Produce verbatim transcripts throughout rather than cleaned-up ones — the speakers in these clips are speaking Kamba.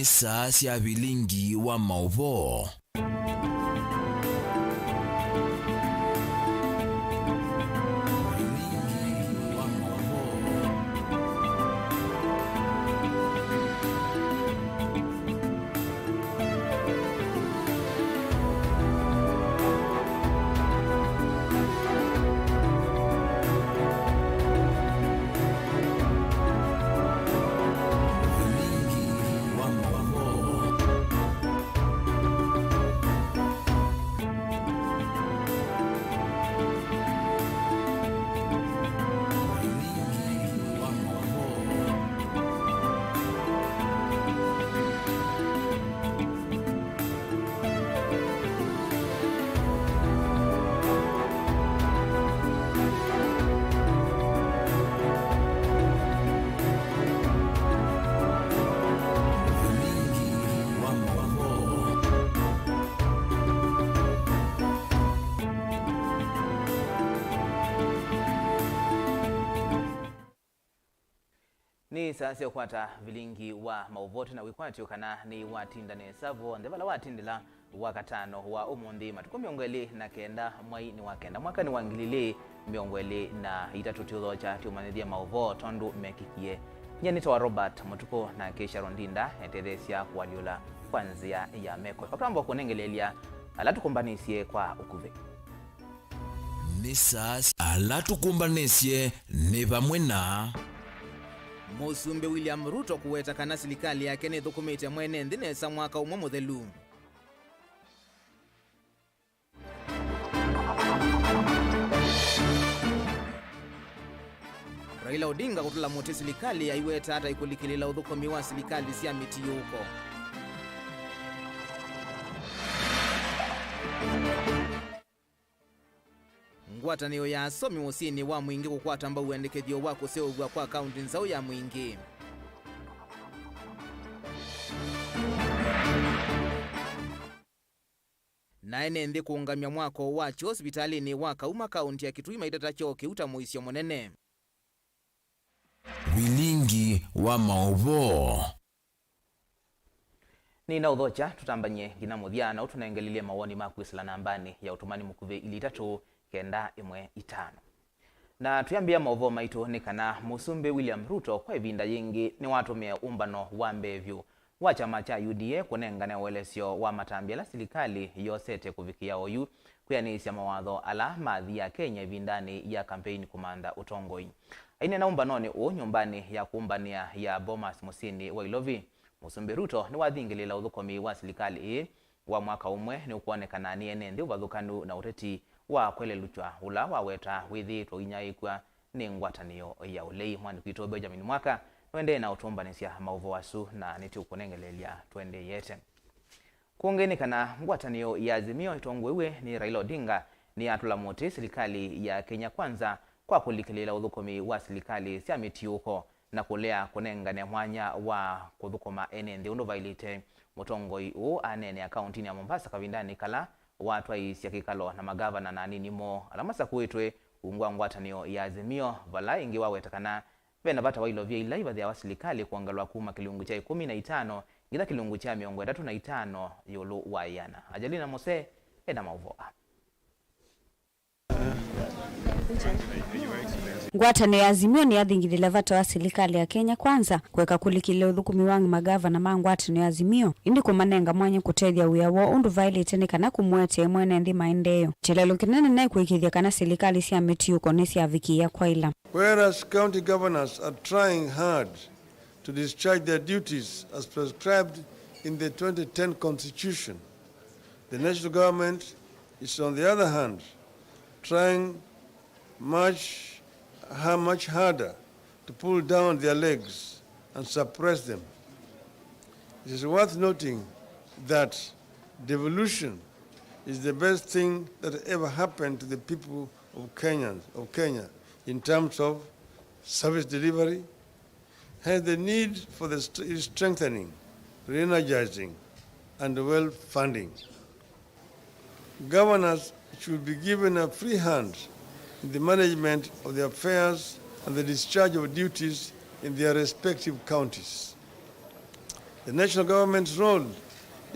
Saa sya vilingi wa maũvoo. Nĩ saa sya ũkwata vilingi wa maũvoo na wĩkwatyo kana nĩ watinda nesa vonthe vala watindĩla Wakatano wa ũmũnthĩ, matukũ mĩongo ĩlĩ na kenda, mwai nĩ wa kenda, mwaka nĩ wa ngili ilĩ mĩongo ĩlĩ na itatũ. Tũũthokya tũmanyĩthye maũvoo tondũ mekĩkie. Nyie nĩtawa Robert Mũtukũ, nake Sharon Ndinda etetheesya kũalyũla kwa nzĩa ya meko. Twamba kũnengeleelya ala tũkũmbanĩsye kwa ũkuvĩ. Nĩ saa sya ala tũkũmbanĩsye nĩ vamwe na Mũsumbĩ William Ruto kũweta kana silikalĩ yake nĩthũkũmĩte mwene nthĩ nesa mwaka ũmwe mũthelu. Raila Odinga kũtũla mũtĩ silikalĩ yaiweta ata ĩkũlikĩlĩla ũthũkũmi wa silikalĩ sya mĩtiũũko. Ngwatanĩo ya asomi mũsyĩnĩ wa Mwingĩ kũkwata mbau wendekethyo wa kũseũvw'a kwa akaunti nzaũ ya Mwingĩ. Na ene nthĩ kũũngamya mwako wa kyoo sivitalĩnĩ wa Kauma, kaunti ya Kitui, maitata kyoo kĩu ta mũisyo mũnene. Vilingi wa maũvoo. Nĩnaũthokya tũtambany'e nginya mũthya, na ũtũnengelelye mawoni ma kwĩsĩla nambanĩ ya ũtũmani mũkuvĩ ilĩ itatũ kenda ĩmwe itano. Na twĩambĩĩa maũvoo maitũ nĩ kana Mũsumbĩ William Ruto kwa ĩvinda yĩngĩ nĩwatũmĩe ũmbano wa mbee vyũ wa kyama kya U D A kũnengane ũelesyo wa matambya ala silikalĩ yosete kũvikĩa oyu kwĩanĩsya mawatho ala mathia Kenya ĩvindanĩ ya kampeini kũmantha ũtongoi. Aineena ũmbanonĩ ũũ nyũmbanĩ ya kũmbanĩa ya Bomas mũsyĩnĩ wa Ilovi, Mũsumbĩ Ruto nĩwathingĩlĩĩla ũthũkũmi wa silikalĩ ĩĩ wa mwaka ũmwe nĩũkwonekana nĩ ene nthĩ ũvathũkanu na ũteti wa kwelelũkw'a ũla waweta wĩthĩĩtwe ũinyaĩĩkw'a nĩ ngwatanĩo ya ũlei. Mwandĩki witũ Benjamin Mwaka nũendee na ũtũmbanĩsya maũvoo asu na nĩtũkũnengeleelya tũendeeyete. Kũngĩ nĩ kana ngwatanĩo ya Azimio ĩtongoew'e nĩ Raila Odinga nĩyatũla mũtĩ silikalĩ ya Kenya Kwanza kwa kũlikĩlĩĩla ũthũkũmi wa silikalĩ sya mĩtiũũko na kũlea kũnengane mwanya wa kũthũkũma ene nthĩ ũndũ vaĩlĩte. Mũtongoi ũũ aneenea kauntinĩ ya Mombasa kavindanĩ kala watwaĩĩsya kĩkalo na magavana na anini moo ala masakũĩtwe ungu wa ngwatanĩo ya Azimio, vala ĩngĩ waweta kana ve na vata wa ilovia ila ivathĩawa silikalĩ kwongelwa kuma kĩlungu kya ĩkũmi na itano nginya kĩlungu kya mĩongo ĩtatũ na itano ĩũlũ wa ĩana. Angelina Mose ena maũvoo aa. Ngwatanĩo ya Azimio nĩyathingithile vata wa silikalĩ ya Kenya Kwanza kũeka kũlikĩlĩĩla ũthũkũmi wa angĩ magavana ma ngwatanĩo ya Azimio, ĩndĩ kũmanenga mwanya kũtethya wĩa woo ũndũ vaĩlĩte nĩ kana kũmũetee mwene nthĩ maendeeo. Kĩlelũ kĩnene naĩ kũĩkĩĩthya kana silikalĩ sya mĩtiũko nĩsyavikĩĩa kwaĩla. Whereas county governors are trying hard to discharge their duties as prescribed in the twenty ten constitution, the national government is, on the other hand, trying much, ha-, much harder to pull down their legs and suppress them. It is worth noting that devolution is the best thing that ever happened to the people of Kenyans, of Kenya, in terms of service delivery, hence the need for the st-, strengthening, re-energizing, and well funding. Governors should be given a free hand in the management of their affairs and the discharge of duties in their respective counties. The national government's role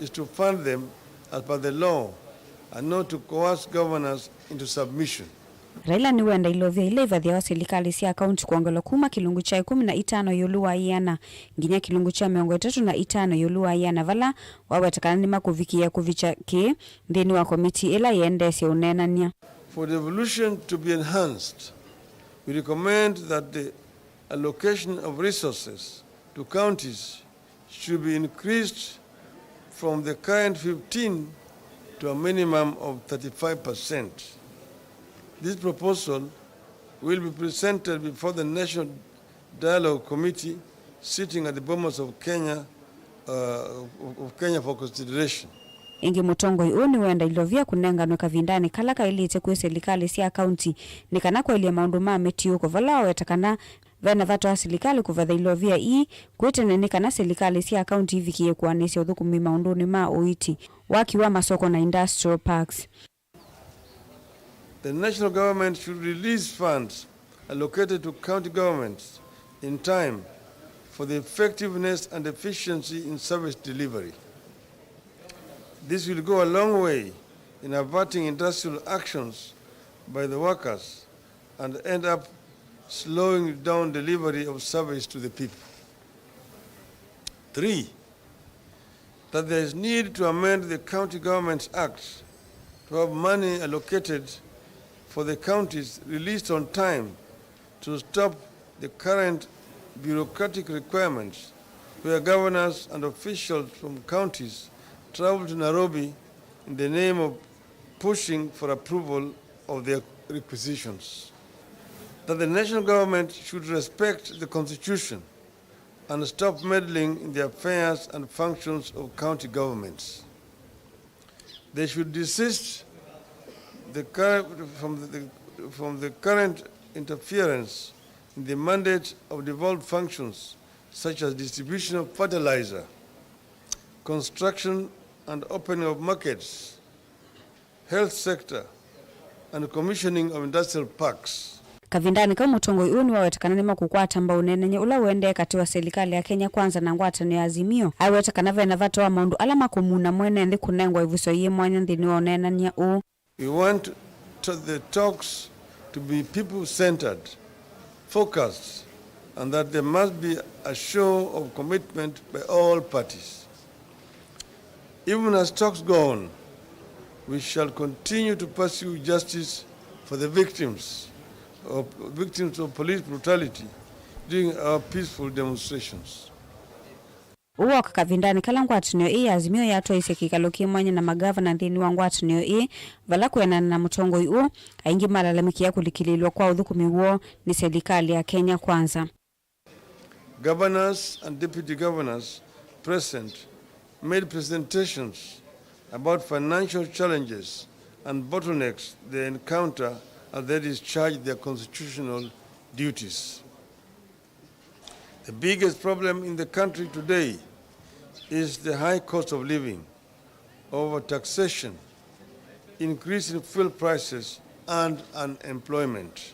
is to fund them as per the law and not to coerce governors into submission. Raila nĩwenda ilovia ila ivathĩawa silikalĩ sya kaunti kwongelwa kuma kĩlungu kya ĩkũmi na itano ĩũlũ wa ĩana nginya kĩlungu kya mĩongo ĩtatũ na itano ĩũlũ wa ĩana vala waweta kana nĩmakũvikĩĩa kũvikya kĩĩ nthĩnĩ wa komitii ĩla ĩendeesye ũneenany'a. For devolution to be enhanced, we recommend that the allocation of resources to counties should be increased from the current fifteen to a minimum of thirty-five percent. This proposal will be presented before the National Dialogue Committee sitting at the Bomas of Kenya, uh, of, of Kenya for consideration. Ĩngĩ mũtongoi ũũ nĩwenda ilovia kũnenganwe kavindanĩ kala kaĩlĩte kwĩ silikalĩ sya kaunti nĩ kana kũelya maũndũ ma mĩtiũko vala waweta kana ve na vata wa silikalĩ kũvatha ilovia ii kwĩ tene nĩ kana silikalĩ sya kaunti ivikĩĩe kũanĩsya ũthũkũmi maũndũnĩ ma ũiiti, waki wa masoko na industrial parks. The national government should release funds allocated to county governments in time for the effectiveness and efficiency in service delivery. This will go a long way in averting industrial actions by the workers and end up slowing down delivery of service to the people. Three, that there is need to amend the County Governments Act to have money allocated for the counties released on time to stop the current bureaucratic requirements where governors and officials from counties travel to Nairobi in the name of pushing for approval of their requisitions. That the national government should respect the constitution and stop meddling in the affairs and functions of county governments. They should desist the cur- from, the, from the current interference in the mandate of devolved functions such as distribution of fertilizer, construction and opening of markets, health sector, and commissioning of industrial parks. Kavindanĩ kau mũtongoi ũũ nĩwaweta kana nĩmakũkwata mbau ũneenany'a ũla ũendee katĩ wa silikalĩ ya Kenya Kwanza na ngwatanĩo ya Azimio. Aiweta kana ve na vata wa maũndũ ala makũmuna mwene nthĩ kũnengwa ĩvuso yĩ mwanya nthĩnĩ wa ũneenany'a ũũ. We want to the talks to be people-centered, focused, and that there must be a show of commitment by all parties. Even as talks go on, we shall continue to pursue justice for the victims of, victims of police brutality during our peaceful demonstrations. Ũũ woka kavindanĩ kala ngwatanĩo ĩĩ ya Azimio yatwaisye kĩkalo kĩ mwanya na magavana nthĩnĩ wa ngwatanĩo ĩĩ, vala kwĩanana na mũtongoi ũũ, aingĩ malalamĩkĩa kũlikĩlĩĩlw'a kwa ũthũkũmi woo nĩ selikalĩ ya Kenya Kwanza. Governors and deputy governors present made presentations about financial challenges and bottlenecks they encounter as they discharge their constitutional duties. The biggest problem in the country today is the high cost of living, overtaxation, increase in fuel prices, and unemployment.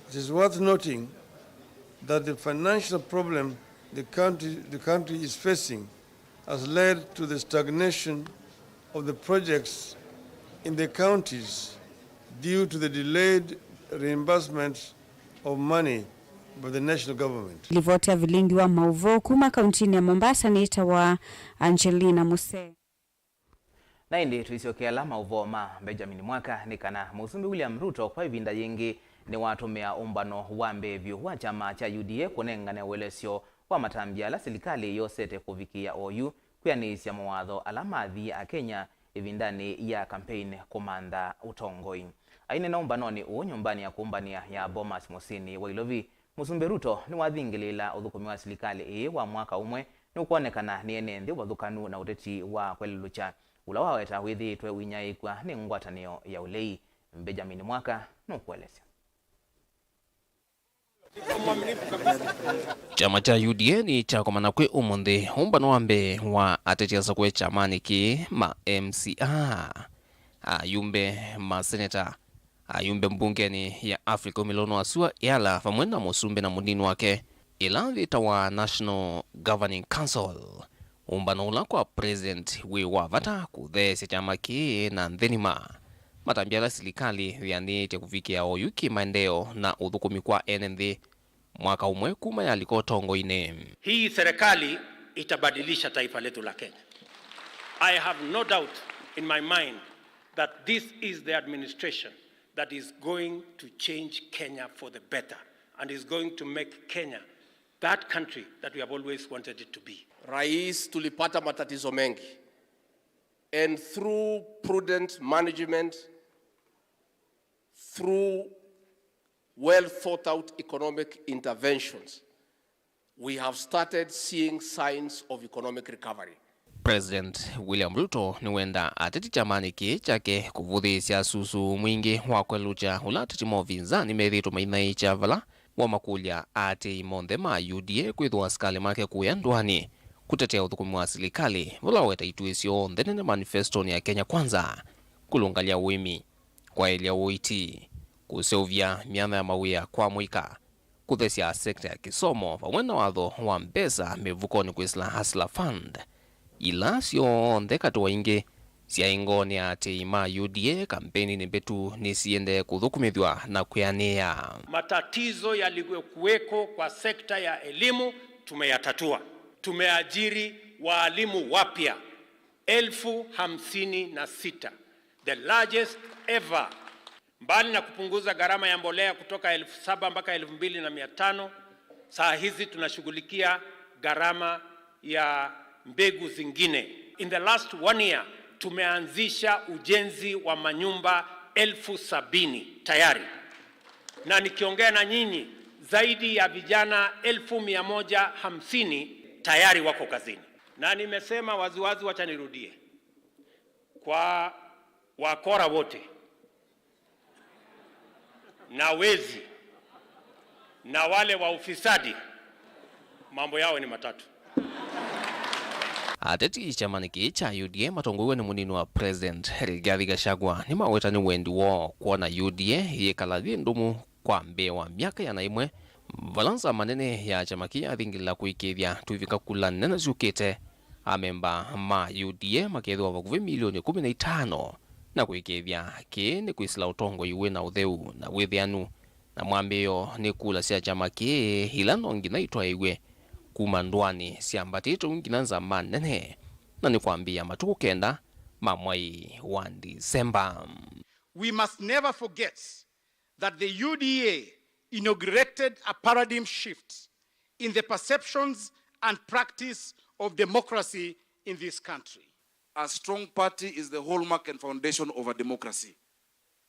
It is worth noting that the financial problem the country, the country is facing has led to the stagnation of the projects in the counties due to the delayed reimbursement of money by the national government. Livoti ya vilingi wa maũvoo kuma kauntinĩ ya Mombasa nĩtawa Angelina Musee. Na ĩndĩ tũisyokea ala maũvoo ma Benjamin Mwaka nĩ kana Mũsumbĩ William Ruto kwa ĩvinda yĩngĩ nĩwatũmĩa ũmbano wa mbee vyũ wa kyama kya U D A kũnengane ũelesyo wa matambya ala silikalĩ yosete kũvikĩĩa oyu kwĩanĩĩsya mawatho ala mathie Akenya ĩvindanĩ ya kampeini kũmantha ũtongoi. Aineena ũmbanonĩ ũũ nyũmbanĩ ya kũmbanĩa ya Bomas mũsyĩnĩ wa Ilovi, Mũsumbĩ Ruto nĩwathingĩlĩĩla ũthũkũmi wa silikalĩ ĩĩ wa mwaka ũmwe nĩũkwonekana nĩ ene nthĩ ũvathũkanu na ũteti wa kwelelũkya ũla waweta wĩthĩĩtwe ũinyaĩĩkw'a nĩ ngwatanĩo ya ũlei. Benjamin Mwaka nũkũelesya. Kyama kya U D A nĩkyakomana kwĩ ũmũnthĩ ũmbano wa mbee wa ateti asakũe kyamanĩ kĩĩ ma M C A. Ayumbe, maseneta, ayumbe mbungenĩ ya Africa Ũmĩlonĩ wa Sua, Yala, vamwe na mũsumbĩ na mũnini wake, ĩla yĩtawa National Governing Council. Ũmbano ũla kwa President wĩ wa vata kũtheesya kyama kĩĩ na nthĩ nima. Matambya ala silikalĩ yĩanĩĩte kũvikĩa oyu kĩmaendeeo na ũthũkũmi kwa ene nthĩ mwaka ũmwe kuma yalika ũtongoinĩ. Hii serikali itabadilisha taifa letu la Kenya. I have no doubt in my mind that this is the administration that is going to change Kenya for the better and is going to make Kenya that country that we have always wanted it to be. Rais, tulipata matatizo mengi, and through prudent management, through well thought out economic interventions, we have started seeing signs of economic recovery. President William Ruto nĩwenda ateti kyamanĩ kĩĩ kyake kũvũthĩĩsya susu mwingĩ wa kwelũkya ũla ateti ma ũvinzani methĩĩtwe mainaĩkya vala wamakũlya aatĩĩi monthe ma U D A kwĩthĩwa asikalĩ make kũya ndũanĩ kũtetea ũthũkũmi wa silikalĩ, vala waweta itw'ĩ syonthe nene manifestonĩ ya Kenya Kwanza, kũlũngalya ũĩmi, kwaĩlya ũiiti, kũseũvya myanya ya mawĩa kwa mũika, kũthesya sekta ya kĩsomo, vamwe na watho wa mbesa mĩvukonĩ kwĩsĩla Hustler Fund. Ila syonthe katĩ wa ingĩ syaĩ ngoonĩ ya aatĩĩi ma U D A kampeini mbĩtu nĩsiendee kũthũkũmĩthw'a na kwĩanĩĩa. Matatizo yaliyokuweko kwa sekta ya elimu tumeyatatua. Tumeajiri waalimu wapya elfu hamsini na sita, the largest ever. Mbali na kupunguza gharama ya mbolea kutoka elfu saba mpaka elfu mbili na mia tano, saa hizi tunashughulikia gharama ya mbegu zingine. In the last one year, tumeanzisha ujenzi wa manyumba elfu sabini tayari. Na nikiongea na nyinyi, zaidi ya vijana elfu mia moja hamsini tayari wako kazini. Na nimesema waziwazi, wacha nirudie, kwa wakora wote na wezi na wale wa ufisadi, mambo yao ni matatu. Ateti kyamanĩ kĩĩ kya U D A matongoew'e nĩ mũnini wa President Rigathi Gachagua nĩmaweta nĩ wendi woo kwona U D A yĩkala yĩ ndũmu kwa mbee wa myaka ĩana ĩmwe, vala nzama nene ya kyama kĩĩ yathingĩlĩla kũĩkĩĩthya tũivika kula nene syũkĩte, amemba ma U D A makethĩwa vakuvĩ milioni ĩkũmi na itano, na kũĩkĩĩthya kĩĩ nĩ kwĩsĩla ũtongoi wĩ na ũtheu na wĩthĩanu, na mwambĩĩo nĩ kula sya kyama kĩĩ ila no nginya itwaĩw'e kuma ndũanĩ syambatĩte ũu nginya nzama nene, na nĩ kwambĩĩa matukũ kenda ma mwai wa Ndisemba. We must never forget that the U D A inaugurated a paradigm shift in the perceptions and practice of democracy in this country. A strong party is the hallmark and foundation of a democracy.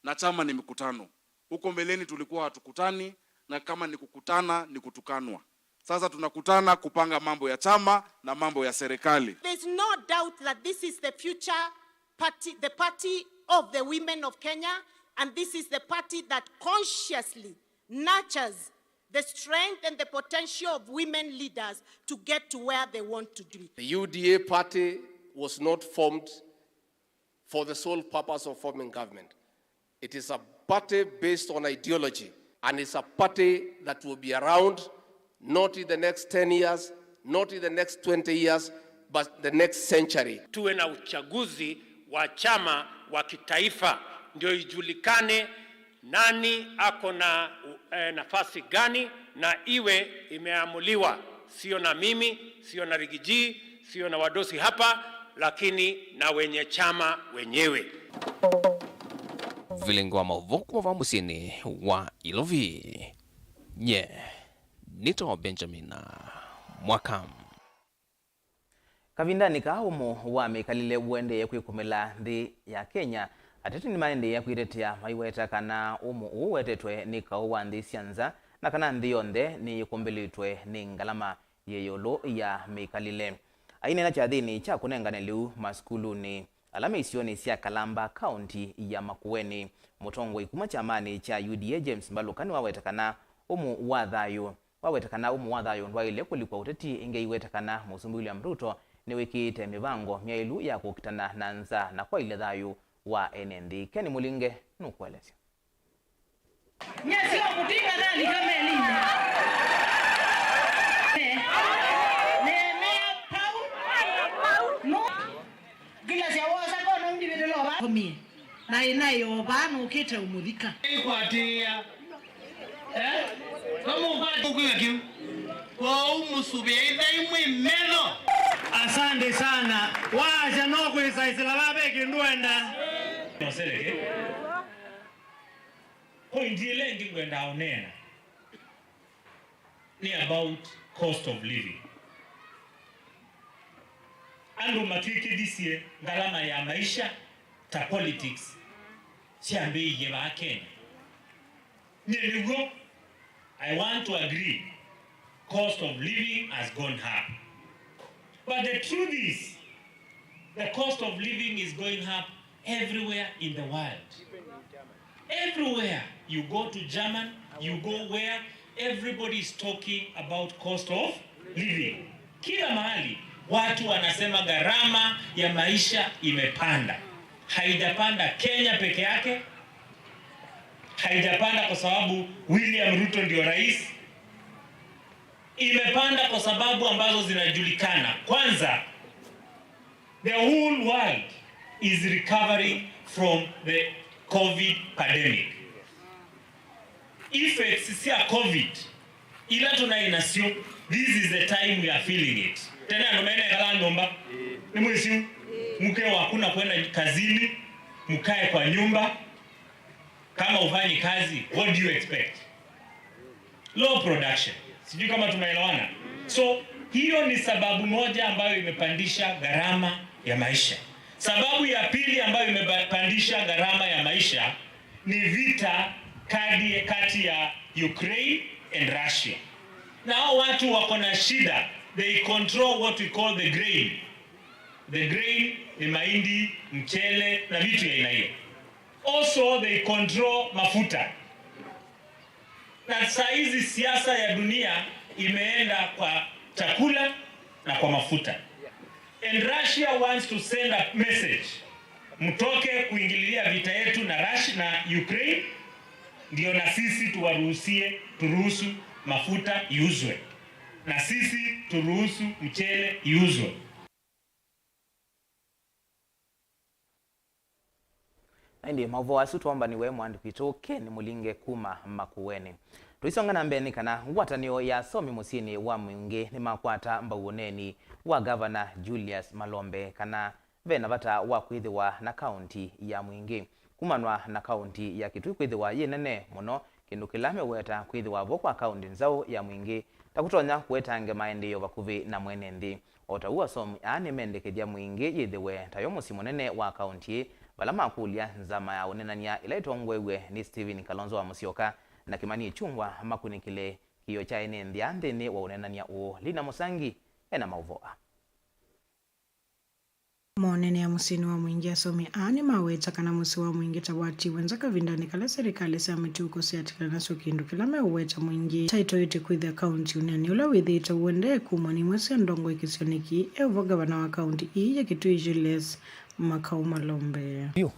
Na chama ni mikutano. Huko mbeleni tulikuwa hatukutani, na kama ni kukutana, ni kutukanwa. Sasa tunakutana kupanga mambo ya chama na mambo ya serikali. There's no doubt that this is the future party, the party of the women of Kenya, and this is the party that consciously nurtures the strength and the potential of women leaders to get to where they want to be. The U D A party was not formed for the sole purpose of forming government. It is a party based on ideology, and it's a party that will be around not in the next ten years, not in the next twenty years, but the next century. Tuwe na uchaguzi wa chama wa kitaifa ndio ijulikane nani ako na, eh, nafasi gani, na iwe imeamuliwa, sio na mimi, sio na Rigiji, sio na wadosi hapa, lakini na wenye chama wenyewe. Vilingi wa maũvoo kuma va mũsyĩnĩ wa Ilovi. Nye nĩtawa Benjamin Mwaka. Kavindanĩ kaa ũmũ wa mĩkalĩle ũendee kwĩkũmĩla nthĩ ya Kenya, ateti nĩmaendee kwĩtetea maiweta kana ũmũ ũũ wetetwe nĩ kaũ wa nthĩ sya nza, na kana nthĩ yonthe nĩyĩkũmbĩlĩtwe nĩ ngalama yĩ ĩũlũ ya mĩkalĩle. Aineena kyathĩnĩ kya kũnengane lĩu masukulunĩ ala me isionĩ sya Kalamba, kaũnti ya Makueni, mũtongoi kuma kyamanĩ kya U D A James Mbaluka nĩwaweta kana ũmũ wa thayũ waweta kana ũmũ wa thayũ ndwaĩle kũlikwa ũteti ĩngĩ aiweta kana Mũsumbĩ William Ruto nĩwĩkĩĩte mĩvango myaĩlu ya kũkitana na nza na kwaĩlya thayũ wa ene nthĩ. Ken Mũlinge nũkũelesya. Nyasio kũtinga nalika melinĩ. Naĩ naĩ o vaa nũkĩte ũmũthika. Ĩkwatĩĩa. Eh? Vamũkwata ũkwĩka kĩu. Kwoou mũsũvĩe ĩthai mwĩ metho. Asante sana. Waasya no kwĩsaĩsĩla vaa ve kĩndũ wenda. Noseleke. Point ĩla ĩngĩ ngwenda ũneena nĩ about cost of living. Andũ matw'ĩkĩthisye ngalama ya maisha ta politics syambĩĩie vaa Kenya. Nyie nĩw'o, I want to agree, cost of living has gone up. But the truth is, the cost of living is going up everywhere in the world. Everywhere you go to German, you go where, everybody is talking about cost of living. Kila mahali watu wanasema gharama ya maisha imepanda. Haijapanda Kenya peke yake, haijapanda kwa sababu William Ruto ndio rais. Imepanda kwa sababu ambazo zinajulikana. Kwanza, the whole world is recovering from the covid pandemic. Effects cia covid ila tunaĩ nasyo, this is the time we are feeling it. Tene andũ menekala nyũmba, nĩ mwĩsĩ, mke waku na kwenda kazini, mkae kwa nyumba. Kama ufanyi kazi, what do you expect? Low production. Sijui kama tunaelewana. So, hiyo ni sababu moja ambayo imepandisha gharama ya maisha. Sababu ya pili ambayo imepandisha gharama ya maisha ni vita kati, kati ya Ukraine and Russia. Na hao watu wako na shida, they control what we call the grain. The grain ni mahindi, mchele na vitu ya aina hiyo. Also, they control mafuta. Na saa hizi siasa ya dunia imeenda kwa chakula na kwa mafuta. And Russia wants to send a message. Mtoke kuingililia vita yetu na Russia na Ukraine, ndio na sisi tuwaruhusie, turuhusu mafuta iuzwe. Na sisi turuhusu mchele iuzwe. Na ĩndĩ maũvoo asu twombaniwe mwandĩki witũ Ken Mũlinge kuma Makueni. Tũisonga na mbee nĩ kana ngwatanĩo ya asomi mũsyĩnĩ wa Mwingĩ nĩmakwata mbau ũneeni wa Ngavana Julius Malombe kana ve na vata wa kwĩthĩwa na kaũnti ya Mwingĩ. Kumanwa na kaũnti ya Kitui kwĩthĩwa yĩ nene mũno, kĩndũ kĩla meũweta kwĩthĩwa vo kwa kaũnti nzaũ ya Mwingĩ ta kũtonya kũetange maendeeo vakuvĩ na mwene nthĩ. O ta ũu, asomi aa nĩmendekethya Mwingĩ yĩthĩwe tayo mũsyĩ mũnene wa kaũnti ĩĩ, vala makũlya nzama ya ũneenany'a ĩla ĩtongoew'e nĩ Stephen Kalonzo wa Musyoka na Kimani Ichung'wah makunĩkĩle kĩĩo kya ene nthĩ aa nthĩnĩ wa ũneenany'a ũũ. Lina Mũsangi e na maũvoo aa. Monene ya mũsyĩnĩ wa Mwingĩ, asomi aa nĩmaweta kana mũsyĩ wa Mwingĩ ta watiwe nza kavindanĩ kala silikalĩ sya mĩtũko syatĩla nasyo kĩndũ kĩla meũweta Mwingĩ ta ĩtoetye kwĩthĩa kaũnti ũneeni ũla wĩthĩĩtwe ũendee kumw'a nĩ imwe sya ndongoi kĩsionĩ kĩĩ, e ũvo ngavana wa kaũnti ii ya Kitui Julius Makau Malombe. Vyũ,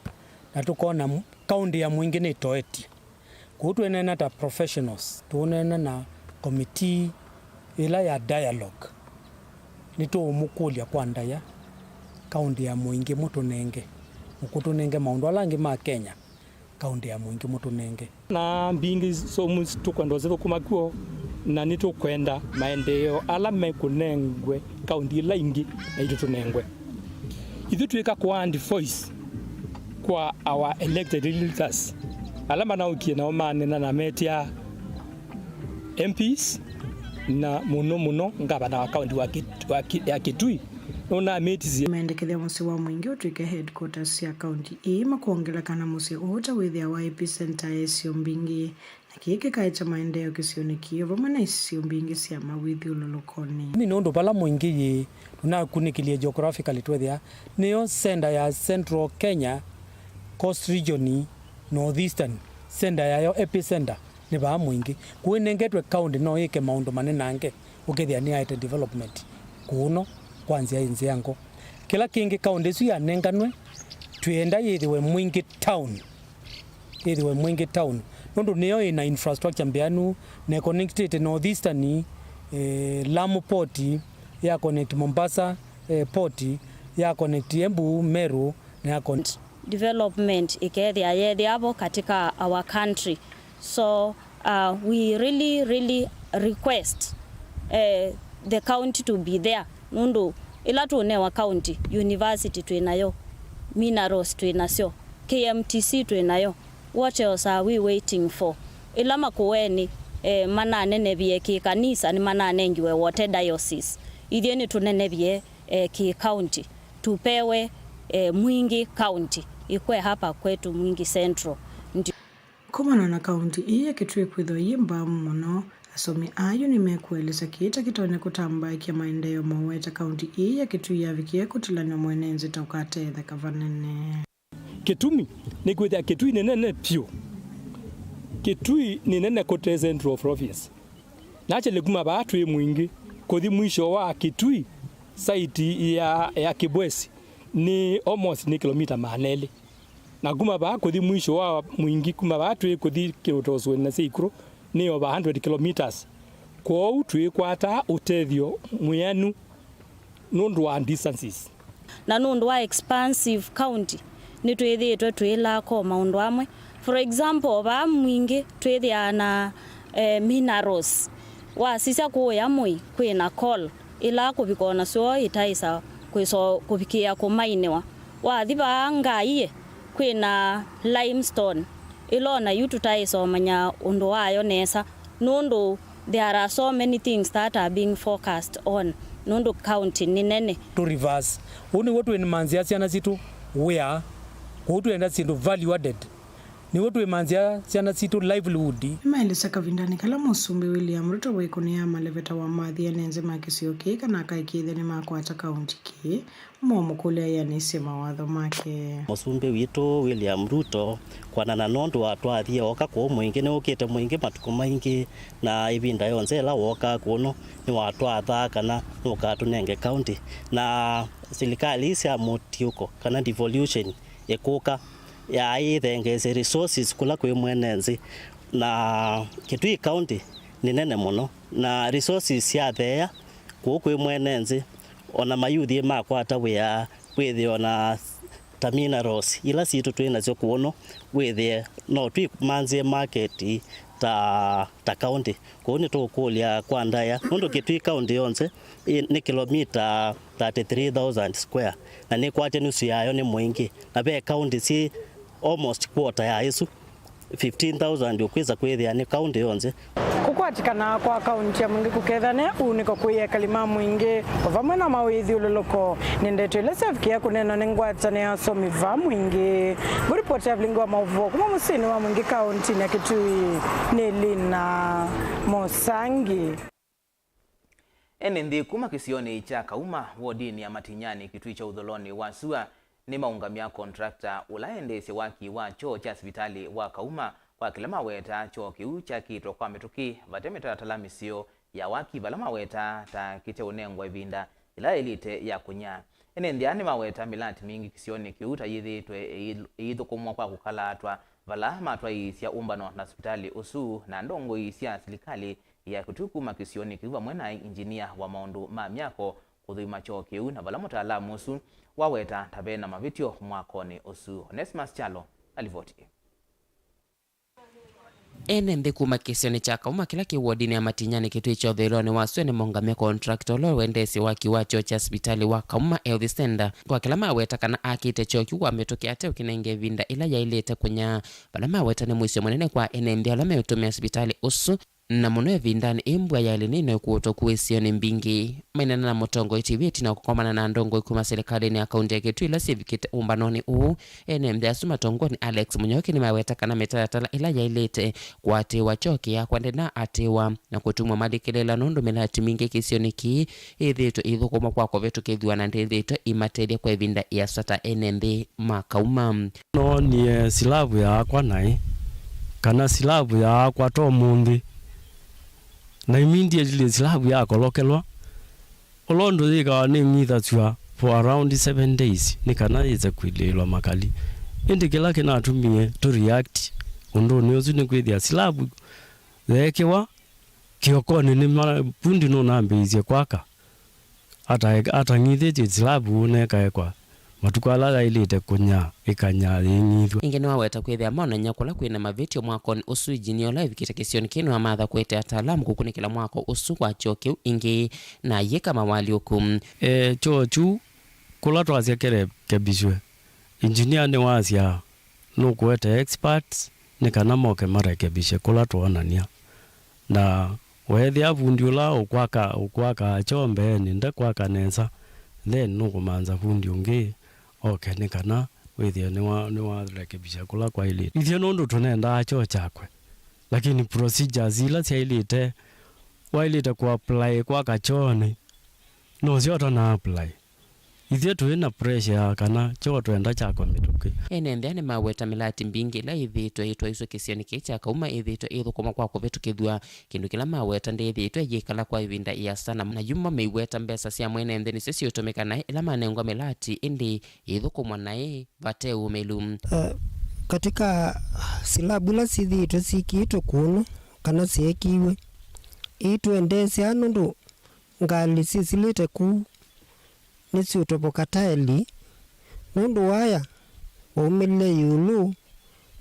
na tũkona m-, kaũnti ya Mwingĩ nĩtoetye. Kũu twĩneena ta professionals, tũũneena na committee ĩla ya dialogue. Nĩtũũmũkũlya kwa ndaĩa, kaũnti ya Mwingĩ mũtũnenge, mũkũtũnenge maũndũ ala angĩ ma Kenya, kaũnti ya Mwingĩ mũtũnenge. Na mbingĩ somu tũkwenda ũsĩthũkũma kw'o, na nĩtũkwenda maendeeo ala mekũnengwe kaũnti ila ingĩ naitũ tũnengwe. Ithyĩ twĩka kũandi voice kwa our elected leaders, ala manaũkie nao maneena na metia M Ps, na mũno mũno ngavana wa kaũnti wa Kit-, wa Ki-, ya Kitui, nũnamĩtisye. Mendekethya mũsyĩ wa Mwingĩ ũtw'ĩke headquarters sya kaũnti ii, makwongela kana mũsyĩ ũũ ta wĩthĩawa epicenter ya isio mbingĩ. Na kĩĩ kĩkaete maendeeo kĩsionĩ kĩĩ vamwe na isio mbingĩ sya mawĩthyũlũlũkonĩ. Nĩ nũndũ vala Mwingĩ yĩ, tũnakunĩkĩlye geographically twethĩa nĩyo center ya Central Kenya, Coast Region, North Eastern, center yayo, epicenter, nĩ vaa Mwingĩ. Kũu ĩnengetwe county no yĩke maũndũ manenange, ũkethĩa nĩyaete development kũno kwa nzĩa ĩ nzĩango. Kĩla kĩngĩ, county ĩsu yanenganwe, twĩenda yĩthĩwe Mwingĩ town. Ĩthĩwe Mwingĩ town, nũndũ nĩyo ĩna infrastructure mbĩanu, na ĩconnectĩte North Eastern, eh, Lamu port, ya connect Mombasa, eh, port, ya connect Embu, Meru, na ya connect. Development ĩkethĩa yethĩa vo katika our country. So, uh, we really, really request, eh, the county to be there, nũndũ ĩla tũnewa county, university twĩ nayo, minerals twĩ nasyo, K M T C twĩ nayo. What else are we waiting for? Ĩla Makueni, eh, mananenevie kĩ kanisa, nĩmananengiwe wote diocese. Ithyĩ nĩtũnenevie, eh, kĩ county. Tupewe, eh, Mwingi County. Ikwe hapa kwetu Mwingi Central. Ndi- Kumana na kaunti ii ya Kitui kwĩthwa yĩ mbamu mũno, asomi ayu nĩmekũelesya kĩĩ ta kĩtonya kũtambaĩkya maendeeo mowete kaunti ii ya Kitui yavikie kũtilanw'a mwene nzĩ ta ũkatetheka vanene. Kĩtumi nĩ kwĩthĩa Kitui nĩ nene vyũ. Kitui nĩ nene kũte Central Province. Naturally, kuma vaa twĩ Mwingi kũthi mwisho wa Kitui, site ya, ya Kibwezi nĩ almost nĩ kilomita maana elĩ. Na kuma vaa kũthi mwisho wa Mwingi, kuma vaa twĩ kũthi kĩũtosweni na sya ikũrũ, nĩ over hundred kilometers. Kwoou twĩkwata ũtethyo mwĩanu nũndũ wa distances. Na nũndũ wa expansive county, nĩtwĩthĩĩtwe twĩlako maũndũ amwe. For example, vaa Mwingi twĩthĩaa na, eh, minerals. Wasisya kũũya Mũi kwĩ na coal, ĩla kũvika o nasyo itaĩsa kwĩso-, kũvikĩĩa kũmainĩwa. Wathi vaa Ngaie kwĩ na limestone, ĩla o na yu tũtaĩsa ũmanya ũndũ wayo nesa, nũndũ there are so many things that are being focused on, nũndũ county nĩ nene. To reverse. Ũu nĩw'o twĩmanzĩa syana sitũ wĩa, kũu twĩenda syĩndũ value added. Nĩw'o twĩmanzĩa syana sitũ livelihood. Nĩmaelesya kavindanĩ kala Mũsumbĩ William Ruto wĩkũnĩaa maleveta wa mathi ene nzĩ ma kĩsio kĩĩ kana akaĩkĩĩthya nĩmakwata kaunti kĩĩ. Mamũkũlya aĩanĩsye mawatho make. Mũsumbĩ witũ William Ruto, kwanana nũndũ wa twathie ooka kũũ Mwingi, nĩwũkĩte Mwingi matukũ maingĩ, na ĩvinda yonthe ĩla wookaa kũno nĩwatwathaa kana nũkatũnenge kaunti. Na silikalĩ ii sya mũtiũko kana devolution ĩkũka, yaĩ ĩthengeesye resources kũla kwĩ mwene nzĩ, na Kitui County nĩ nene mũno, na resources syatheea kũu kwĩ mwene nzĩ, ona mayuthi makwata wĩa, wĩthĩe ona ta minerals ila sitũ twĩ nasyo kũno, wĩthĩe no tũimanzĩe market ta, ta county. Kũu nĩtũkũlya kwa ndaĩa, nũndũ Kitui County yonthe ĩ, nĩ kilomita thirty-three thousand square, na nĩkwatya nusu yayo nĩ Mwingi, na ve county syĩ almost quarter ya ĩsu, fifteen thousand ũkwĩsa kwĩthĩa nĩ kaunti yonthe. Kũkwatĩkana kwa kaunti ya Mwingi kũkethane ũunĩko kwĩ ekali ma Mwingi, o vamwe na mawĩthyũlũlũko. Nĩ ndeto ila syavikĩa kũneenwa nĩ ngwatanĩo ya asomi va Mwingi. Ngũripoti ya vilingi wa maũvoo kuma mũsyĩnĩ wa Mwingi kauntinĩ ya Kitui nĩ Lina Mosangi. Ene nthĩ kuma kĩsionĩ kya Kauma, wodinĩ ya Matinyani, Kitui kya ũtholonĩ wa sua, nĩmaũngamya contractor ũla endeesye waki wa kyoo kya sivitalĩ wa Kauma, kwa kĩla maweta kyoo kĩu kyakĩtwe kwa mĩtũkĩ vate mĩtalatala mĩseo ya waki, vala maweta ta kĩteũnengwa ĩvinda yĩla yaĩlĩte ya kũnya. Ene nthĩ aa nĩmaweta mĩlati mingĩ kĩsionĩ kĩu ta yĩthĩĩtwe ĩi-, ĩithũkũmwa kwa kũkalaatwa, vala matwaĩĩsya ũmbano na sivitalĩ ũsu na ndongoi sya silikalĩ ya Kitui kuma kĩsionĩ kĩu vamwe na injinia wa maũndũ ma myako kũthũima kyoo kĩu, na vala mũtaalamu ũsu waweta ta ve na mavĩtyo mwakonĩ ũsu. Onesmus Kyalo na livoti ĩ. Ene nthĩ kuma kĩsionĩ kya Kauma kĩla kĩ wodinĩ ya Matinyani Kitui kya ũthũĩlonĩ wa sua nĩmaũngamya contractor ũla wendeesye waki wa kyoo kya sivitalĩ wa Kauma Health Center, kwa kĩla maweta kana akĩte kyoo kĩu kwa mĩtũkĩ ate ũkĩnenge ĩvinda ĩla yaĩlĩte kũnya, vala maweta nĩ mũisyo mũnene kwa ene nthĩ ala meũtũmĩa sivitalĩ ũsu. Na mũno ĩvindanĩ ĩĩ mbua ya El Nino ĩkũũtwa kũĩsĩonĩ mbingĩ. Maineena na mũtongoi T V ĩtina wa kũkomana na ndongoi kuma silikalĩnĩ ya kaunti ya Kitui ila syĩvikĩte ũmbanonĩ ũũ, ene nthĩ asu matongoe nĩ Alex Mũnyoki nĩmaweta kana mĩtalatala ĩla yaĩlĩte kũatĩĩwa kyoo kĩyakwa ndĩnaatĩĩwa na kũtumwa malikĩlĩĩla, nũndũ mĩlati mingĩ kĩsionĩ kĩĩ ĩthĩĩtwe ĩithũkũmwa kwa kũvĩtũkĩthw'a na ndĩthĩĩtwe ĩmatethya kwa ĩvinda ĩasa ta ene nthĩ ma Kauma. Noonie silavu yaakwa naĩ, kana silavu yaakwa ta ũmũnthĩ, na immediately silavu yakolokelwa, ũla ũndũ yĩkawa nĩng'ithasw'a for around seven days nĩ kana yĩse kwilĩĩlwa makali. Ĩndĩ kĩla kĩnatumie tũ react ũndũnĩ ũsu nĩ kwĩthĩa silavu yeekĩwa kĩokonĩ nĩ ma-, fundi nũnambĩĩisye kwaka, ata-, atang'ithĩtye silavu ũnekaekwa Matukũ ala yaĩlĩte kũnya, ĩkanya yĩng'ithw'a. Ĩngĩ nĩwaweta kwĩthĩa maonany'a kũla kwĩ na mavĩtyo mwakonĩ ũsu. Injinia ũla wĩvikĩte kĩsionĩ kĩĩ nĩwamatha kũete ataalamu kũkunĩkĩla mwako ũsu wa kyoo kĩu ĩngĩ na ayĩka mawalyũku. E, kyoo kyu kũla twasya kĩrekebishwe, injinia nĩwasya nũkũete experts nĩ kana moke marekebishe kũla twoonany'a. Na weethĩa vundi ũla ũkwaka, ũkwaka kyoo mbeenĩ ndekwaka nesa, then nũkũmantha vundi ũngĩ oke nĩ kana wĩthĩe nĩwa-, nĩwarekebisha kũla kwaĩlĩte. Ithyĩ nũndũ tũnendaa kyoo kyakwe, lakini procedures ila syaĩlĩte, waĩlĩte kũapply kwaka kyoonĩ, nosyo ũtana apply. Ithyĩ tũĩ na pressure ya kana kyoo twenda kyakwa mĩtũkĩ. Ene nthĩ nĩmaweta mĩlati mbingĩ ĩla yĩthĩĩtwe ĩtwaĩswe kĩsionĩ kĩĩ kya Kauma ĩthĩĩtwe ĩithũkũmwa kwa kũvĩtũkĩthw'a. Kĩndũ kĩla maweta ndĩthĩĩtwe ĩyĩkala kwa ĩvinda ĩasa, na, na yu mamĩweta mbesa sya mwene nthĩ nĩsyo siũtũmĩka naĩ ĩla manengwa mĩlati, ĩndĩ ĩithũkũmwa naĩ vate ũmĩlu. Eh, katika silabu ila sithiĩtwe sikĩĩtwe kũnũ kana syeekiwe, ii tũendeesya nũndũ ngalĩ syĩsĩlĩte kũu nĩsiũtovoka taeli, nũndũ waya waumĩlile ĩũlũ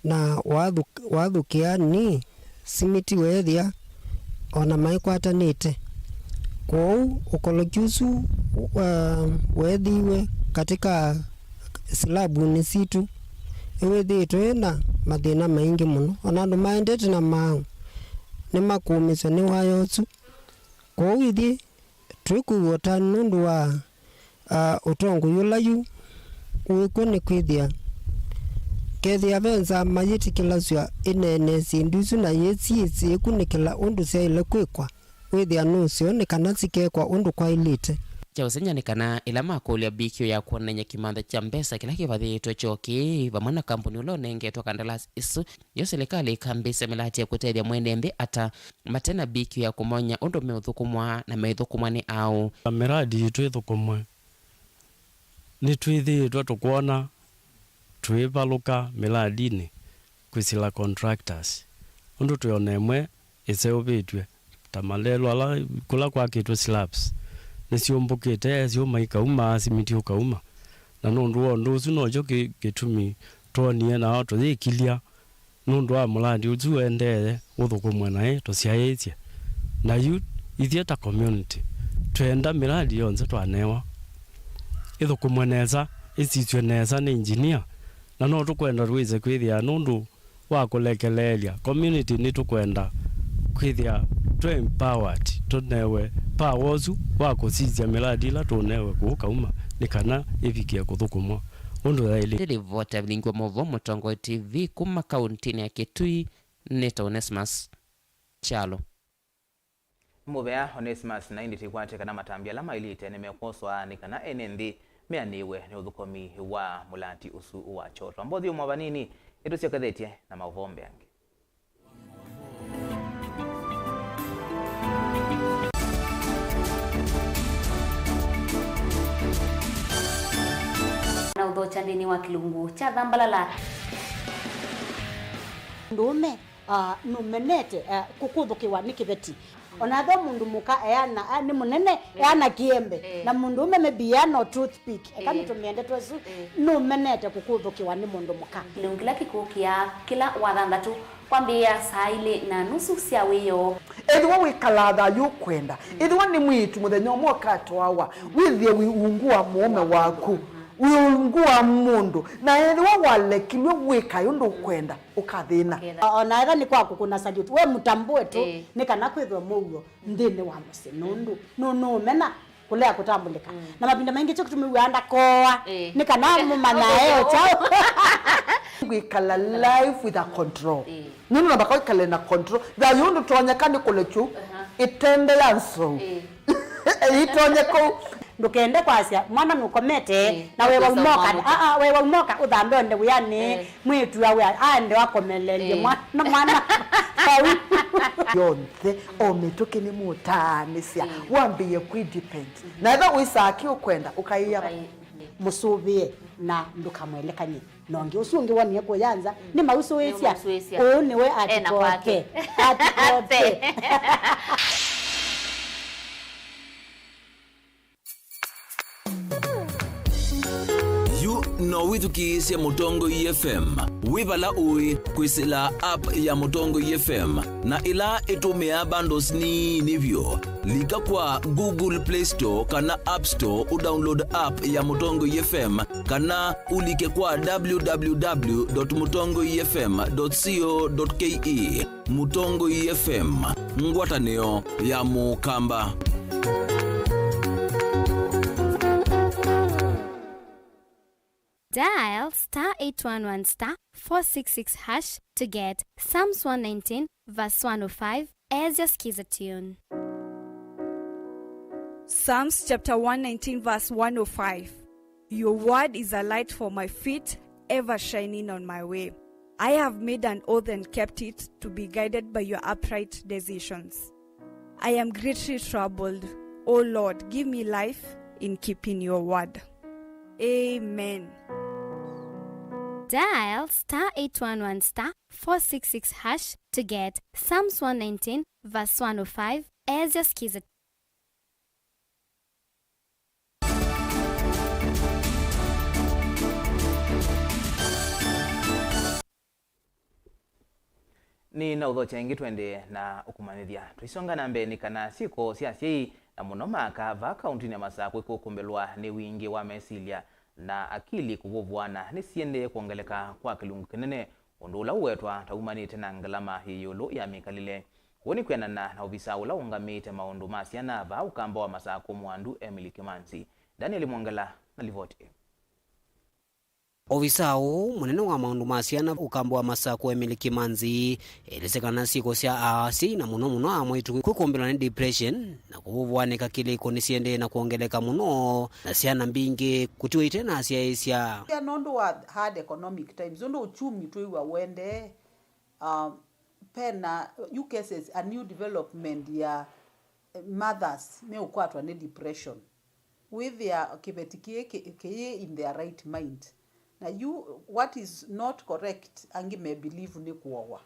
na wathũk-, wathũkĩa nĩ simiti weethĩa o na maikwatanĩte. Kwoou ũkoloki ũsu wa-, weethiiwe katĩ ka silabunĩ sitũ, ĩwĩthĩĩtwe na mathĩna maingĩ mũno. O na andũ maendete na maaũ nĩmakũũmĩsw'a nĩ waya ũsu. Kwoou ithyĩ twĩkwĩw'a ũtanu nũndũ wa, a, ũtongoi ũla yu wĩ kw'o nĩ kwĩthĩa kethĩa ve nzama yĩtĩkĩlasw'a ĩneene syĩndũ isu na yĩsyĩsĩ ĩkunĩkĩla ũndũ syaĩle kwĩkwa, wĩthĩa nũseo nĩ kana sikekwa ũndũ kwaĩlĩte. Kya ũsengy'a nĩ kana ĩla makũlya B Q ya kwonany'a kĩmantha kya mbesa kĩla kĩvathĩĩtwe kyoo kĩĩ vamwe na kambuni ũla ũnengetwe kandalasi ĩsu, yo silikalĩ ĩkambĩĩsya mĩlati ya kũtethya mwene nthĩ ata mate na B Q ya kũmony'a ũndũ meũthũkũmwa na meithũkũmwa nĩ aũ. Mĩlati yitũ ĩthũkũmwe, nĩtwĩthĩĩtwe tũkwona tũivalũka mĩladinĩ kwĩsĩla contractors, ũndũ twĩona ĩmwe ĩseũvĩtw'e, ta malelũ ala kũla kwakĩtwe slabs nĩsyũmbũkĩte, syũma ikauma, simiti ũkauma. Na nũndũ wa ũndũ ũsu nokyo kĩ-, kĩtumi twonie nao tũyĩkilya. Nũndũ wa mũlandi ũsu ũendee ũthũkũmwe naĩ tũsyaĩĩsye. Na yu ithyĩ ta community, twenda mĩlandi yonthe twanewa ĩthũkũmwe nesa, ĩsisw'e nesa nĩ engineer, na no tũkwenda twĩse kwĩthĩa nũndũ wa kũlekeleelya community nĩtũkwenda kwĩthĩa twĩ empowered, tũnewe power ũsu wa kũsisya mĩlandi ĩla tũnewe kũu Kauma nĩ kana ĩvikĩe kũthũkũmwa ũndũ yaĩlĩte. Nĩ livoti ya Vilingi wa Maũvoo Mũtongoi T V kuma kauntinĩ ya Kitui, nĩ ta Onesmus Kyalo. Nĩ mũvea Onesmus, na ĩndĩ tĩkwate kana matambya ala maĩlĩte nĩmekwoswa nĩ kana ene nthĩ meanĩwe nĩ ũthũkũmi wa mũlati ũsu wa kyoo. Twamba ũthyũmũa vanini, nĩtũsyokethetye na maũvoo mbee angĩ. Na ũthokya nthĩnĩ wa kĩlungu kya thambalala. Mũndũũme, ah, nũmenete, ah, kũkũthũkĩwa nĩ kĩveti. Ona ethĩwa mũndũ mũka eana, ah, nĩ mũnene, eh, eana kĩembe. Eh. Na mũndũũme maybe eana o toothpick. Eka, eh, nĩtũmĩe ndeto ĩsu, eh, nũmenete kũkũthũkĩwa nĩ mũndũ mũka. Kĩlungu kĩla kĩkũkĩa kĩla wathanthatũ kwambĩĩa saa ilĩ na nusu sya wĩoo. Ethĩwa wĩkalaa thayũ ũkwenda, ethĩwa nĩ mwĩĩtu mũthenya ũmwe ũkatwawa, wĩthĩe wĩ ungu wa mũũme waku, wĩ ungu wa mũndũ, na ethĩwa walekilw'e wĩkae ũndũ ũkwenda, ũkathĩna. Ũkethĩa. O na ethĩwa nĩ kwa kũkũna salute, we mũtambũe tu, ĩĩ, nĩ kana kwĩthwe mũuo nthĩnĩ wa mũsyĩ, nũndũ nũ-, nũũmena kũlea kũtambũlĩka. Mm. Na mavinda maingĩ kyo kĩtumi wĩaa ndakooa, ĩĩ, nĩ kana mũmanyae o kyaũ. Kwĩkala life with a control. Ĩĩ. Nũndũ namba kwĩkale na control. Thayũ ndũtonyeka nĩ kũlekyu, aha, ĩtende ya nzou. Ĩĩ. Ĩtonye kũu. Ndũkende kwasya mwana nũkomete, ĩĩ, na wĩwa ũmoka. Aa, wĩwa ũmoka ũthambe ũende wĩanĩ. Ĩĩ. Mwĩĩtu awe aende akomeleelye, ĩĩ, mwana, mwana vau. Yonthe, o mĩtũkĩ nĩmũtaanĩsya, ĩĩ, wambĩĩe kwĩ depend. Mhm. Na ethĩwa wĩsaa kĩ ũkwenda, ũkaĩa. Ũkaĩ-, ĩĩ. Mũsũvĩe na ndũkamwelekany'e na ũngĩ. Ũsu ũngĩ wonie kũya nza, mm, nĩmausũĩsya. Nĩmausũĩsya. Ũũ nĩwe ena kwake. Atikote. Atikote. Yu No wĩthukĩĩsye Mũtongoi F M wĩ vala ũĩ kwĩsĩla app ya Mũtongoi F M na ĩla ĩtũmĩaa bundles nini vyũ. Lika kwa Google Play Store kana App Store ũdownload app ya Mũtongoi F M, kana ũlike kwa w w w dot mũtongoi f m dot co dot k e. Mũtongoi F M, ngwatanĩo ya Mũkamba. Dial star eight one one star four six six hash to get Psalms one nineteen verse one oh five as your Skiza tune. Psalms chapter one nineteen verse one oh five. Your word is a light for my feet, ever shining on my way. I have made an oath and kept it, to be guided by your upright decisions. I am greatly troubled. O Lord, give me life in keeping your word. Amen. Dial star eight one one star four six six hash to get Psalms one nineteen verse one oh five as your Skiza. Nĩ na ũthokya ĩngĩ tũendee na ũkũmanyĩthya. Tũisonga na mbee nĩ kana syĩko sya asyai, na mũno ma aka, vaa kaũntĩnĩ ya Masakũ ikũkũmbĩlwa nĩ wingĩ wa mesilya na akili kũvũvũana nĩsiendee kwongeleka kwa kĩlungu kĩnene, ũndũ ũla ũwetwa ta umanĩte na ngalama yĩ ĩũlũ ya mĩkalĩle. Ũu nĩ kwĩanana na ovisa ũla ũũngamĩte maũndũ ma syana vaa ũkamba wa Masakũ Mwandu Emily Kimanzi. Daniel Mwongela na livoti ĩĩ. Ovisa ũũ mũnene wa maũndũ ma syana ũkamba wa Masakũ Emily Kimanzi elesya kana syĩko sya asyai na mũno mũno amwaitũ kwĩkũmbĩlwa nĩ depression na kũvũvũanĩka kĩlĩko nĩsiendee na kwongeleka mũno, na syana mbingĩ kũtiwa ite na asyaĩĩsya. Nũndũ wa hard economic times, ũndũ uchumi twĩw'a ũendee, um, pena new cases, a new development ya, eh, mothers meũkwatwa nĩ depression. Wĩthĩa kĩveti kĩĩ kĩ-, kĩyĩ in their right mind. Na yu, what is not correct, angĩ me believe nĩ kũowa.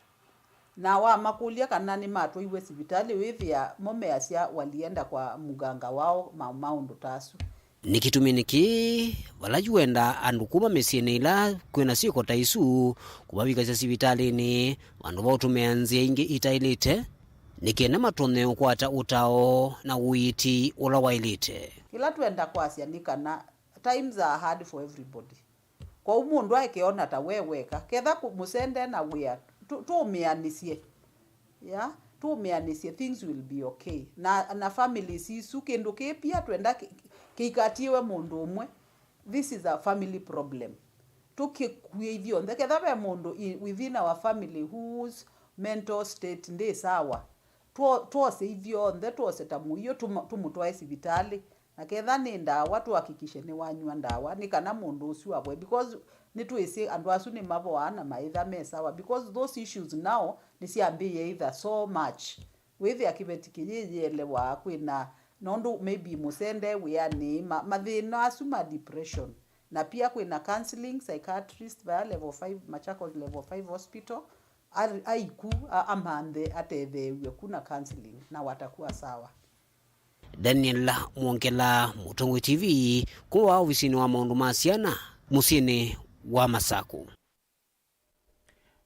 Na wamakũlya kana nĩmatwaiwe sivitalĩ, wĩthĩa mo measya walienda kwa mganga wao ma-, maũndũ ta asu. Nĩ kĩtumi nĩkĩ vala yu wenda andũ kuma mĩsyĩnĩ ila kwĩna syĩko ta isu kũmavikasya sivitalĩnĩ, vandũ va ũtũmĩa nzĩa ingĩ itaĩlĩte, nĩ kenda matonye ũkwata ũtao na ũiiti ũla waĩlĩte. Kĩla twenda kwasya nĩ kana times are hard for everybody. Kwoou mũndũ akeona ta we weka. Ketha kũ-, mũsende na wĩa, tũ-, tũũmĩanĩsye. Yeah, tũũmĩanĩsye, things will be okay. Na, na families isu, kĩndũ kĩĩ pia twenda kĩ-, kĩikatiĩwe mũndũ ũmwe. This is a family problem. Tũkĩkue ithyonthe. Ketha ve mũndũ i-, within our family whose mental state ndĩ sawa, two-, twose ithyonthe, twose ta mũio, tũma-, tũmũtwae sivitalĩ. Na ketha nĩ ndawa, tũhakikishe nĩwanywa ndawa, nĩ kana mũndũ ũsu avoe, because nĩtwĩsĩ andũ asu nĩmavoaa na maĩtha me sawa, because those issues now nĩsyambĩĩe either so much. Wĩthĩa kĩveti kĩyĩyĩelewa kwĩna, nũndũ maybe mũsende wĩanĩ, ma-, mathĩna asu ma depression. Na pia kwĩna counseling, psychiatrist, vaya level five, Machakos level five hospital, a-, aiku, a-, amanthe atetheew'e ku na counseling, na watakuwa sawa. Daniel Mwongela, Mũtongoi T V, kuma ovisinĩ wa maũndũ ma syana mũsyĩnĩ wa Masakũ.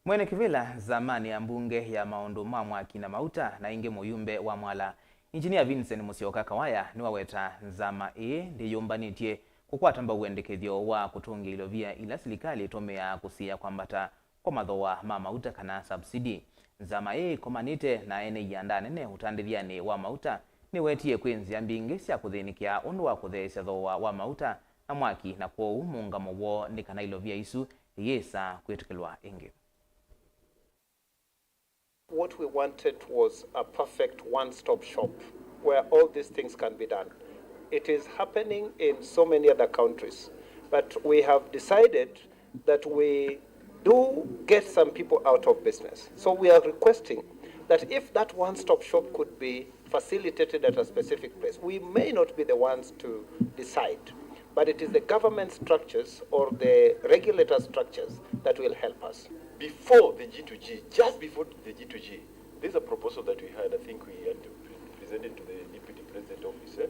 Mwene kĩvĩla nzamanĩ ya mbunge ya maũndũ ma mwaki na mauta na ĩngĩ mũyumbe wa Mwala, Engineer Vincent Musyoka Kawaya nĩwaweta nzama ĩĩ ndĩyũmbanĩtye kũkwata mbau wendekethyo wa kũtũngĩa ilovia ila silikalĩ ĩtũmĩaa kũsiĩĩa kwambata kwa mathooa ma mauta kana subsidy. Nzama ĩĩ ĩkomanĩte na ene ianda nene ũtandĩthyanĩ wa mauta nĩwetie kwĩ nzĩa mbingĩ sya kũthĩnĩkĩa ũndũ wa kũtheesya thooa wa mauta na mwaki, na kwoou mũũngamo woo nĩ kana ilovia isu iyĩsa kwĩtĩkĩlwa ĩngĩ. What we wanted was a perfect one-stop shop where all these things can be done. It is happening in so many other countries, but we have decided that we do get some people out of business. So we are requesting that if that one-stop shop could be facilitated at a specific place, we may not be the ones to decide, but it is the government structures or the regulator structures that will help us. Before the G two G, just before the G two G, there's a proposal that we had, I think we had pre-, presented to the Deputy President office, eh?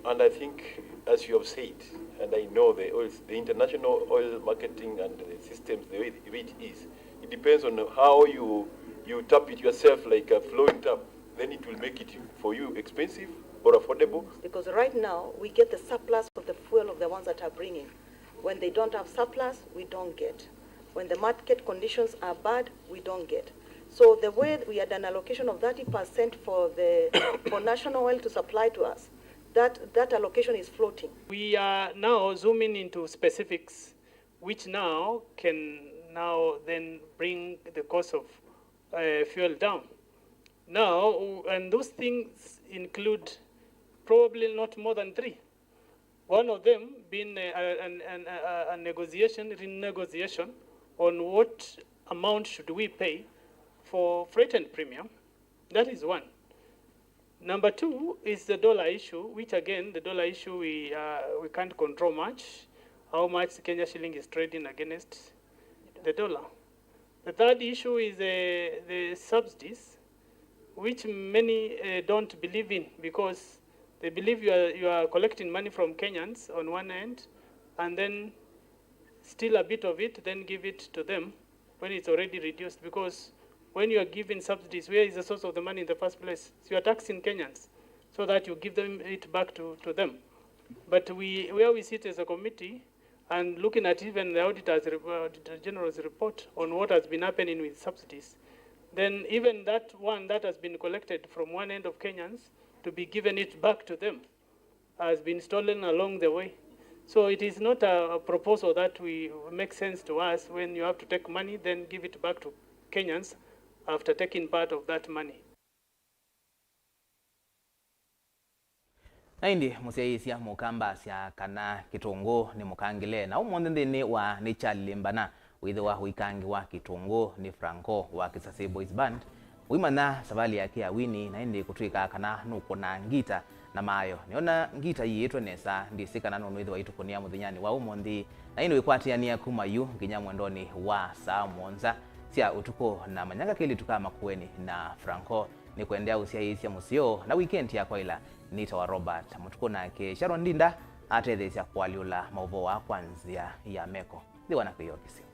And I think as you have said, and I know the oil, the international oil marketing and the systems, the way it is, it depends on how you, you tap it yourself like a flowing tap, then it will make it for you expensive or affordable. Because right now, we get the surplus of the fuel of the ones that are bringing. When they don't have surplus, we don't get. When the market conditions are bad, we don't get. So the way we had an allocation of thirty percent for the, for national oil to supply to us, that, that allocation is floating. We are now zooming into specifics, which now can now then bring the cost of, uh, fuel down. Now, and those things include probably not more than three. One of them being a, a, an, an, a, a negotiation, renegotiation on what amount should we pay for freight and premium. That is one. Number two is the dollar issue, which again, the dollar issue, we, uh, we can't control much, how much Kenya shilling is trading against the dollar. The third issue is the, the subsidies, which many, uh, don't believe in, because they believe you are, you are collecting money from Kenyans on one end, and then steal a bit of it, then give it to them when it's already reduced. Because when you are giving subsidies, where is the source of the money in the first place? So you are taxing Kenyans so that you give them it back to, to them. But we, where we sit as a committee, and looking at even the auditor's, re- uh, Auditor General's report on what has been happening with subsidies, then even that one that has been collected from one end of Kenyans to be given it back to them has been stolen along the way. So it is not a, a proposal that we make sense to us when you have to take money, then give it back to Kenyans after taking part of that money. Na ĩndĩ mũsyaĩĩsya mũkamba asya kana kĩtũngũ nĩ mũkangĩle, na ũmũnthĩ nthĩnĩ wa Nĩ Kyalilimbana wĩthĩwa ũikangĩwa kĩtũngũ nĩ Franco wa Kĩsasĩ Boys Band. Ũimanya savalĩ yake ya wini, na ĩndĩ kũtw'ĩka kana nũkũnaa ngita na mayo. Nĩona ngita ĩĩtwe nesa, ndĩsĩ kana nũnwĩthĩwa itũkũnĩa mũthenyanĩ wa ũmũnthĩ, na ĩndĩ wĩkwatĩanĩa kuma yu nginya mwendonĩ wa saa mũonza sya ũtukũ, na manyanga kelĩ tuka Makueni na Franco. Nĩkũendeea ũsyaĩĩsya mũseo na wikendi ya kwaĩla. Nĩtawa Robert Mũtukũ, nake Sharon Ndinda atetheesya kũalyũla maũvoo aa kwa nzĩa ya meko. Nthĩwa na kwĩyokisya.